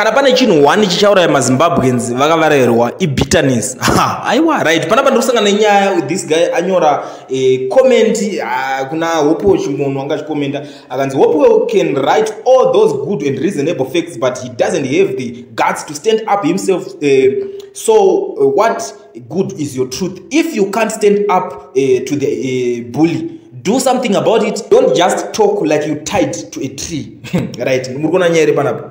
Kana pane chinhu one chichauraya maZimbabweans vakavarayirwa, ibitterness. Aiwa, right, panapa ndiri kusangana nenyaya with this guy anyora comment kuna Hopewell Chin'ono. Anga achikomenda akanzi, "Hopewell can write all those good and reasonable facts, but he doesn't have the guts to stand up himself. So what good is your truth if you can't stand up to the bully? Do something about it. Don't just talk like you tied to a tree." Right, muri kuona nyaya iri panapa.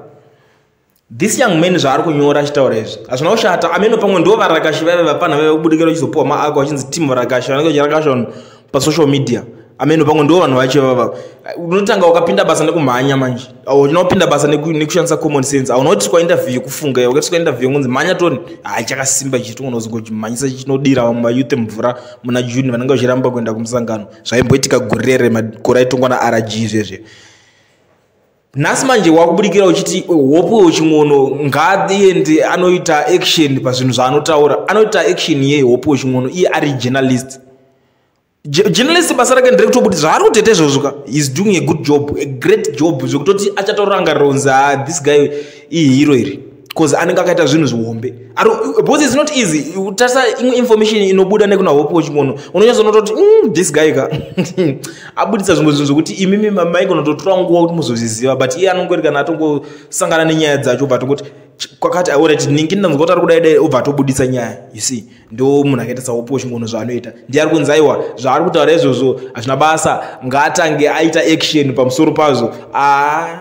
This young man zvaari kunyora achitaura izvi hazvina kushata. Ameno pamwe ndo varakashi vaive vapana vaive kubudikira vachizopiwa maako vachinzi team varakashi vanenge vachirakasha vanhu pasocial media. Ameno pamwe ndo vanhu vacho vava. Unotanga wakapinda basa nekumhanya manje, uchina kupinda basa nekushandisa common sense. Hauna kuitiswa interview yekufunga, wakaitiswa interview yekunzi mhanya toni. Hai, chakasimba ichi, tongona kuzongochimhanyisa chinodira vamwe vayouth mvura muna June vanenge vachiramba kuenda kumusangano. Zvaimboitika gore rere, makore aitongwa naRG izvezve. Nhasi manje wakubudikira uchiti Hopewell Chin'ono ngaaende anoita action pazvinhu zvaanotaura. Anoita action yei Hopewell Chin'ono iye ari journalist? Journalist basa rake nderekutobuti zvaari kutoita izvozvo ka. Is doing a good job, a great job, zvekutoti achatorangarira kunzi, "Ah, this guy ihero iri," because anenge akaita zvinhu zvihombe, because it's not easy kutarisa imwe information inobuda nekuna Hopewell Chin'ono. Unonyatsonototi, this guy ka abudisa zvimwe zvinhu zvokuti imimi maigona kutotora nguva kuti muzozviziva, but iye anongori kana atongosangana nenyaya dzacho, obva atongoti kwakati, "Alright, ningi ndanzwa kuti ari kudai dai," obva atobudisa nyaya. You see, ndo munhu akaita saHopewell Chin'ono zvaanoita. Ndiye ari kunzi, aiwa, zvaari kutaura izvozvo hazvina basa, ngaatange aita action pamusoro pazvo. A,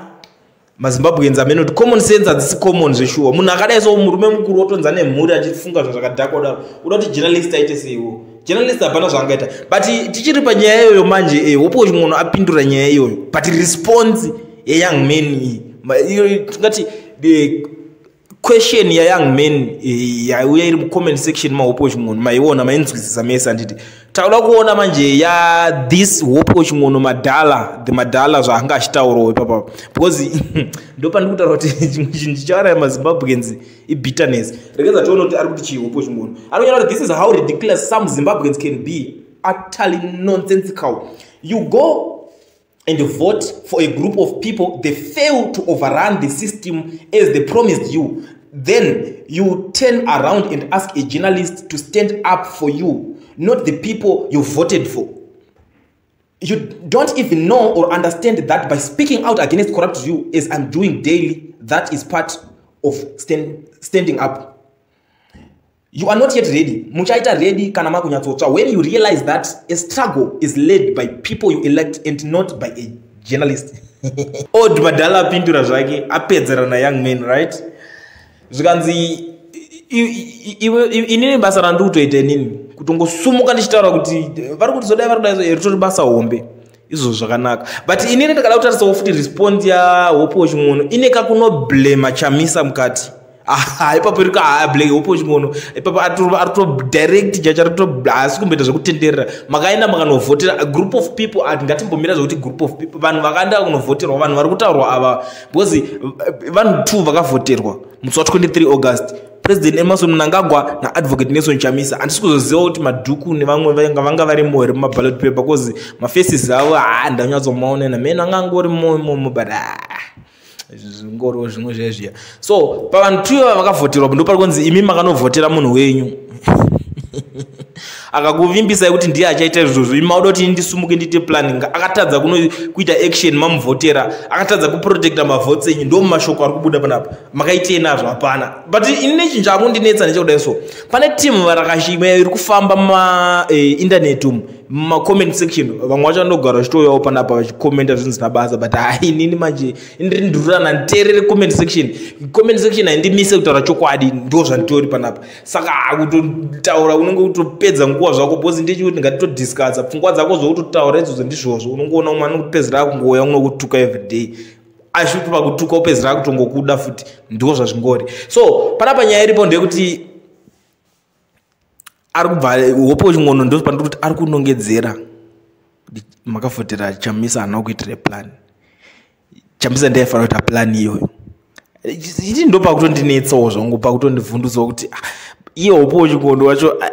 maZimbabweans amene kuti common sense hadzisi common zveshuwa. Munhu akadai so, murume mukuru wotonza nemhuri, achifunga zvinhu zvakadhakwa kudaro, uda kuti journalist aite seiwo? Journalist hapana zvaangaita. But tichiri panyaya iyoyo manje, Hopewell Chin'ono apindura nyaya iyoyo, but response yeyoung man iyi, iyo tingati the question yayoung man yauya iri mucomment section maHopewell Chin'ono, maiona, mainzwisisa mese, handiti? Tauda kuona manje ya this Hopewell Chin'ono madhala, the madhala, zvaanga achitaurawo ipapa, because ndo pandiri kutaura kuti chimwe chinhu chichauraya maZimbabweans ibitterness. Regedza tione kuti ari kuti chii Hopewell Chin'ono. Ari kunyora kuti, "This is how ridiculous some Zimbabweans can be. Utterly nonsensical. You go and vote for a group of people, they fail to overrun the system as they promised you. Then you turn around and ask a journalist to stand up for you, not the people you voted for. You don't even know or understand that by speaking out against corrupt you, as I'm doing daily, that is part of standing up. You are not yet ready. Muchaita ready kana makunyatsotsva, when you realize that a struggle is led by people you elect and not by a journalist." Old madhala apindura zvake, apedzera nayoung man, right? Zvikanzi, inini basa randiri kutoita inini kutongosumuka ndichitaura kuti vari kuti zodai, vari kudai, ritori basa hombe izvozvo, zvakanaka. But inini ndakada kutarisawo futi response yaHopewell Chin'ono, ine kakunoblema Chamisa mukati. Aha, ipapo iri kablame Hopewell Chin'ono ipapo, ari kutodirect chacho, ari kuto haasi kumboita zvekutenderera. Makaenda makanovhotera a group of people. Ati ngatimbomira zvekuti group of people, vanhu vakaenda kunovhoterwa, vanhu vari kutaurwa ava, because vanhu two vakavhoterwa musi wa23 August, President Emmerson Mnangagwa naAdvocate Nelson Chamisa. Handisi kuzoziva kuti Madhuku nevamwe vanga varimo here mumaballot paper, because mafaces avo ha ndanyatsomaona namene anga angorimo imomo, but zvingoriwo zvimwe zvaizviya. So pavanhu two ava vakavhoterwa, ndo pari kunzi imi makanovhotera munhu wenyu akakuvimbisai kuti ndiye achaita izvozvo. Imi mauda kuti ndisumuke ndiite planning, akatadza kuita action. Mamuvhotera, akatadza kuprotecta mavotes enyu. Ndo mumashoko ari kubuda panapa. Makaitei nazvo? Hapana. But ini nechinhu chakundinetsa ndechekudai so, pane timu varakashima iri kufamba mumainternet umu, mumacomment section. Vamwe vacho vanogara vachitouyawo panapa vachikomenta zvinhu zvisina basa, but hai, inini manje indiri ndururana, nditeerere comment section. Comment section haindimise kutaura chokwadi. Ndo zvanditori panapa. Saka kutotaura unenge kutopedza nguva zvako, because ndechikuti ngatitodiscussa pfungwa dzako zvokutotaura idzodzo. Ndizvozvo, unongoona umwe anokupedzera akungouya unokutuka everyday, ashuti pakutuka upedzera akutongokuda futi. Ndo zvazvingori. So panapa nyaya iripo ndeyekuti ari kubva Hopewell Chin'ono, ndo pandiri kuti ari kunongedzera makavhotera Chamisa, haana kuitira plan. Chamisa ndaifanira kuita plan iyoyo. Iti ndo pakutondinetsawo zvangu, pakutondivhundutsawo kuti, ah, iye Hopewell Chin'ono wacho, ah,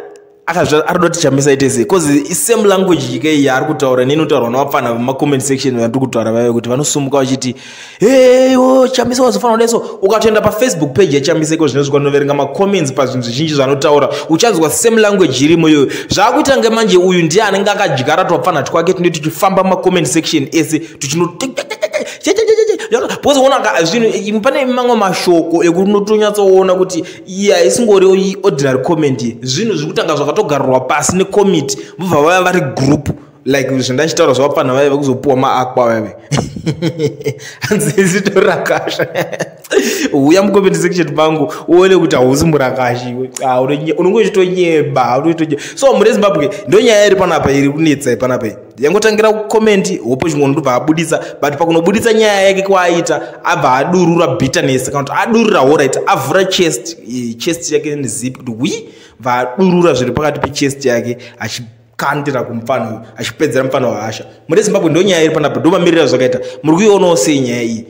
Akazva ari kuda kuti Chamisa aite sei? 'Cause same language ike yaari kutaura neinotaurwa navapfana vemacomment section vandiri kutaura vaive, kuti vanosumuka vachiti, "Heyo, Chamisa wazofanira kudai." So ukatoenda paFacebook page yaChamisa iko zvinezvi, kwanoverenga macomments pazvinhu zvizhinji zvanotaura, uchanzwa same language irimo iyoyo. Zvaakuita ngemanje, uyu ndiye anenge akadyara twapfana twake tunenge tuchifamba macomment section ese tuchino, because ona zvinhu, pane mamwe mashoko ekunotonyatsoona kuti iya isingori ordinary comment, zvinhu zviri kutanga zvakatogarirwa pasi necommittee, vobva vaya vari group, like zvandachitaura zvavapfanha vaiva kuzopuwa maakwa vaive hanzi zitorakasha. Uya mucomment section mangu uone kuti hausi murakashi, unonge uchitonyeba. So muri Zimbabwe, ndo nyaya iri panapa iri kunetsa panapa. Yangotangira kucomment, Hope Chin'ono ndobva abudisa, but pakunobudisa nyaya yake kwaaita, abva adurura bitterness, kana kuti adurura, alright, avhura chest yake nezip kuti wi, bva adurura zviri pakati pechest yake, achikandira kumufano uyu, achipedzera mufano wahasha. Muri Zimbabwe, ndo nyaya iri panapa, ndo mamiriro zvakaita. Muri kuionawo sei nyaya iyi?